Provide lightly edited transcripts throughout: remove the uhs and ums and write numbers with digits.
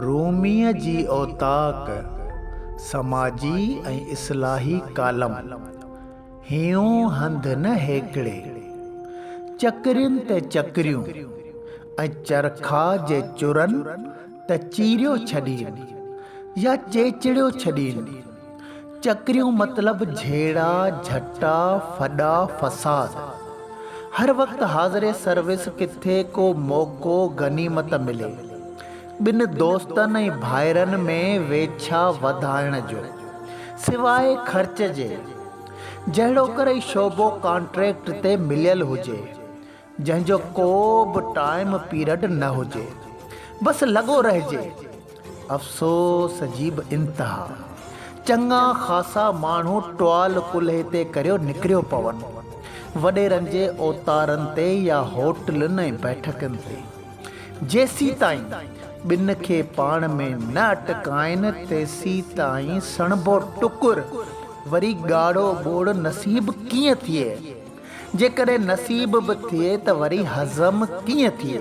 روميء جي اوطاق، سماجي ۽ اصلاحي ڪالم، هينئون هنڌ نه هيڪڙي، چڪرين تي چڪريون ۽ چرخا جي چرن ته چيريو ڇڏين يا چيچڙيو ڇڏين. چڪريون مطلب جهيڙا، جهٽا، ڦڏا، فساد. هر وقت حاضر سروس ڪٿي ڪو موقعو غنيمت ملي. ٻن دوستن ۽ ڀائرن ۾ ويڇا وڌائڻ جو. سواء خرچ جي. جهڙوڪر ئي شعبو ڪانٽريڪٽ تي مليل هجي. جنهن جو ڪو به ٽائيم پيرڊ نه هجي. بس لڳو رهجي. افسوس جي به انتها. چڱا خاصا ماڻهو ٽوال ڪلهي تي ڪريو نڪريو پون. وڏيرن جي اوتارن تي يا هوٽلن ۽ بيٺڪن تي. جيسيتائين ٻن کي پاڻ ۾ نه اٽڪائين تيسيتائين سڻڀو ٽڪر وري ڳاڙهو ٻوڙ نصيب ڪيئن ٿئي؟ جيڪڏهن نصيب به ٿئي ته وري هضم ڪيئن ٿئي؟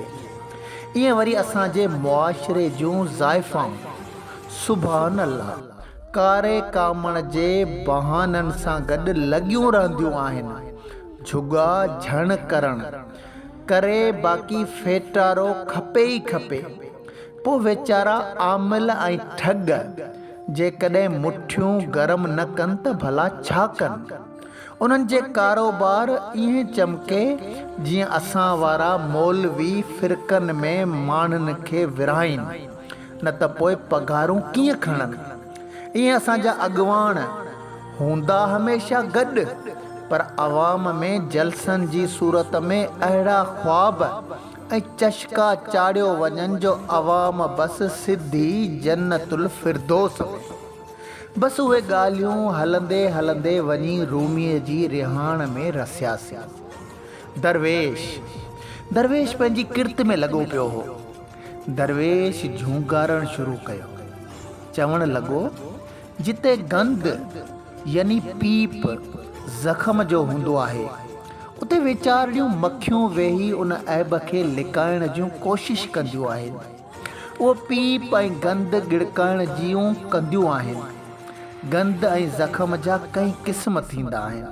ائين وري اسان جي معاشري جون زائفائون سبحان الله ڪاري ڪامڻ جي بهانن سان گڏ لڳيون رهنديون آهن، جهڳا جهڻ ڪرڻ ڪري باقي ڦيٽارو کپي ئي کپي. پوء ويچارا عامل ۽ ٺڳ جيڪڏهن مٺيون گرم نه ڪن ته ڀلا ڇا ڪن؟ انهن جي ڪاروبار ائين چمڪي جيئن اسان وارا مولوي فرقن ۾ ماڻهن کي ورهائين، نه ته پوء پگهارون ڪيئن کڻن؟ ائين اسان جا اڳواڻ هوندا هميشه گڏ، پر عوام ۾ جلسن جي صورت ۾ اهڙا خواب ۽ چشڪا چاڙهيو وڃن جو عوام بس سڌي جنت الفردوس ۾. بس اهي ڳالهيون هلندي هلندي وڃي روميء جي رهاڻ ۾ رسياسين. درويش، درويش پنهنجي ڪرت ۾ لڳو پيو هو. درويش جهونگارڻ شروع ڪيو. چوڻ لڳو، جتي گند يعني پيپ زخم جو هوندو آهي، اتي ويچارڙيون مکيون ويهي ان عيب کي لڪائڻ جون ڪوشش ڪنديون آهن. اهو پيپ ۽ گند ڳڙڪائڻ جيون ڪنديون آهن. گند ۽ زخم جا ڪئين قسم ٿيندا آهن.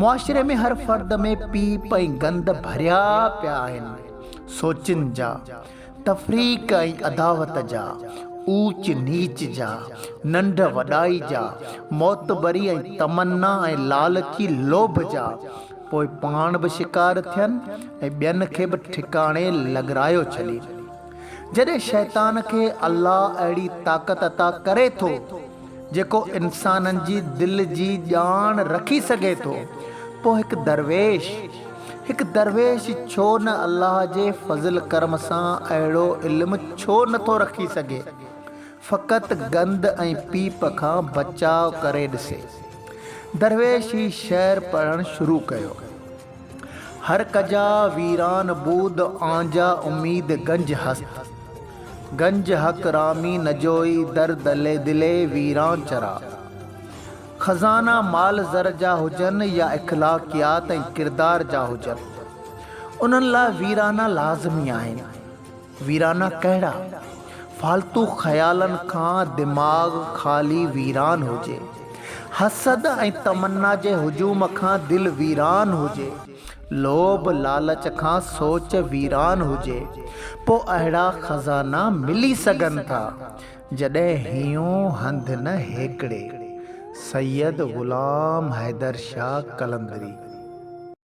معاشري ۾ هر فرد ۾ پيپ ۽ گند ڀريا پيا آهن. سوچن جا، تفريق ۽ عداوت جا، اوچ نيچ جا، ننڍ وڏائي جا، معتبري ۽ تمنا ۽ لالچي لوڀ جا، پوء پاڻ به شڪار ٿين ۽ ٻين کي به ٺڪاڻي لڳرايو ڇڏين. جڏهن شيطان کي الله اهڙي طاقت عطا ڪري ٿو، جيڪو انسانن جي دل جي ڄاڻ رکي سگهي ٿو، پوء هڪ درويش، هڪ درويش ڇو نه الله جي فضل ڪرم سان اهڙو علم ڇو نه ٿو رکي سگهي؟ فقط گند ۽ پيپ کان بچاء ڪري ڏسي. درويش هي شعر پڙهڻ شروع ڪيو. هر ڪجا ويران بود آنجا اميد گنج هست. گنج حق رامي نجوئي در دلي دلي ويران چرا. خزانا مال زر جا هجن يا اخلاقيات ۽ ڪردار جا هجن. انهن لاء ويرانا لازمي آهن. ويرانا ڪهڙا؟ فالتو خيالن کان دماغ خالي ويران هجي. حسد ۽ تمنا جي هجوم کان دل ويران هجي. لوڀ لالچ کان سوچ ويران هجي. پوء اهڙا خزانا ملي سگهن ٿا، جڏهن هينئون هنڌ نه هيڪڙي. سيد غلام حيدر شاهه قلندري.